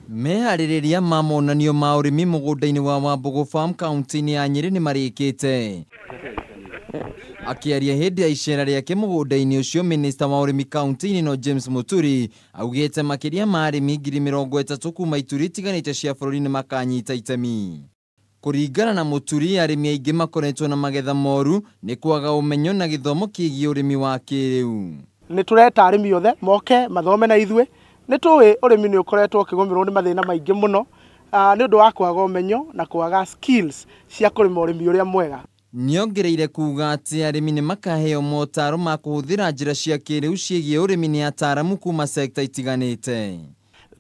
Meharĩrĩria ma monanio ma ũrĩmi mũgũnda-inĩ wa Wambugu Farm kaunti-inĩ ya Nyĩrĩ nĩ marĩkĩte. Akĩaria hĩndĩ ya icera rĩake mũgũnda-inĩ ũcio, minista wa ũrĩmi kaunti-inĩ ĩno James Muturi augĩte makĩria ma arĩmi 30,000 kuma ituri itiganĩte cia bũrũri nĩ makanyita itemi. Kũringana na Muturi, arĩmi aingĩ makoretwo na magetha moru nĩ kwaga ũmenyo na gĩthomo kĩgiĩ ũrĩmi wa kĩrĩu. Nĩ tũreta arĩmi othe moke mathome na ithuĩ. Nĩ tũĩ ũrĩmi nĩ ũkoretwo ũkĩgũmĩrwo nĩ mathĩna maingĩ mũno nĩ ũndũ wa kwaga ũmenyo na kwaga skills cia kũrĩma ũrĩmi ũrĩa mwega. Nĩongereire kuga atĩ arĩmi nĩ makaheo motaro ma kũhũthĩra njĩra cia kĩrĩu ciĩgiĩ ũrĩmi nĩ ataaramu kuma sekta itiganĩte.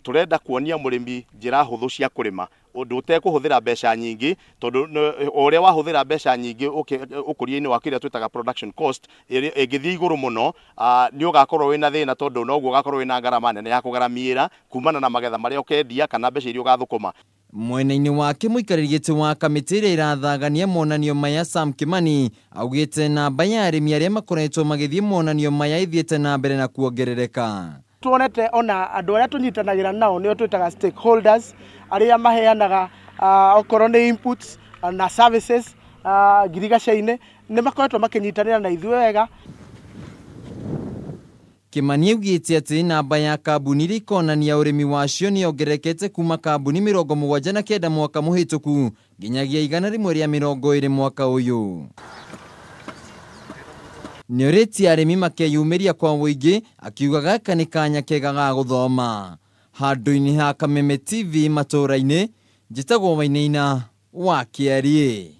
Turenda kuonia mũrĩmi njĩra hũthũ cia kũrĩma ũndũ ũtekũhũthĩra mbeca nyingĩ, tondũ o ũrĩa wahũthĩra mbeca nyingĩ ũkũria-inĩ wa kĩrĩa twĩtaga production cost ĩngĩthiĩ igũrũ mũno, nĩ ũgakorwo wĩna thĩna, tondũ noguo ũgakorwo wĩna ngarama nene ya kũgaramĩra kumana na magetha marĩa ũkendia kana mbeca iria ũgathũkũma. Mwena-inĩ wake mũikarĩri gĩtĩ wa kamĩtĩ ĩrĩa ĩrathagania monanio maya Sam Kimani augĩte namba ya arĩmi arĩa makoretwo magĩthiĩ monanio maya ĩthiĩte na mbere na kuongerereka. Tuonete ona andũ arĩa tũnyitanagĩra nao nĩo twĩtaga stakeholders, arĩa maheanaga okorwo nĩ inputs na services ngirigaca-inĩ, nĩ makoretwo makĩnyitanĩra na ithuĩ wega. Kimani augĩte atĩ namba ya kambuni iria ikonania ũrĩmi wacio nĩ yongererekete kuma kambuni 79 mwaka mũhĩtũku nginyagia 120 mwaka ũyũ. Nĩorĩtie arĩmi makeyumĩria kwa ũingĩ, akiuga gaka nĩ kanya kega ga gũthoma. Handũ-inĩ ha Kameme TV matũũra-inĩ, njĩtagwo Wainaina wa Kĩariĩ.